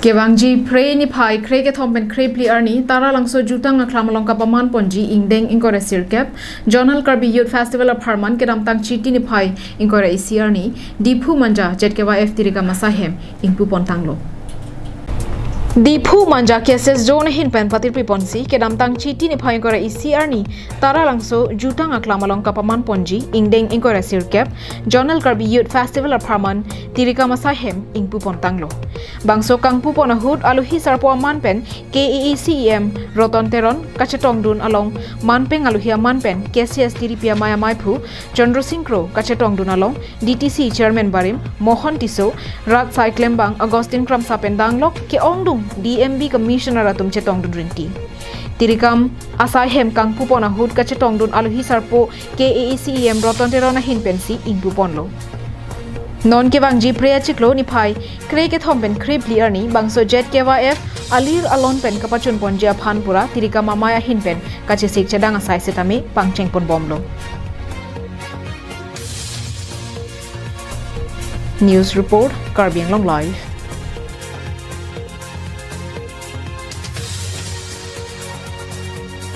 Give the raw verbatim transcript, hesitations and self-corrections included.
Kevangji Phre niphai kre kethom pen kre phli arni Taralangso jutang aklam along kapaman ponji ingdeng ingkoi ra sirkep Zonal Karbi Youth Festival apharman kedamtang Chiti niphai ingkoi ra isi arni Diphu Manja Z K Y F Tirikam asai hem ingpu pontanglo. Diphu Manja K S S Zone ahin pen patirpi ponsi kedamtang Chiti niphai ingkoi ra isi arni Taralangso jutang aklam along kapaman ponji ingdeng ingkoi ra sirkep Zonal Karbi Youth Festival apharman Tirikam asai hem ingpu pontanglo. Bangso kangpu pon ahut alohi sarpo aman pen K A A C E M Roton Teron kachetongdun along manpeng alohi aman pen K C S T D P amei amaiphu Chandra Sing Kro kachetongdun along D T C Chairman barim Mohon Tisso, Rat Sai Klembang, Augustine Kramsa pen danglok ke-ongdung D M B Commissioner atum chetongdun rinti. Tirikam asai hem kangpu pon ahut kachetongdun alohi sarpo K A A C E M Roton Teron ahin pensi ingpu ponlo. Non kevangji Phre achiklo niphai kre kethom pen kre phli arni bangso Z K Y F alir alon pen kapachun ponji aphan pura Tirikam amei ahin pen kachesik chedang asai setame pangcheng ponbomlo. News report, Karbi Anglong Live.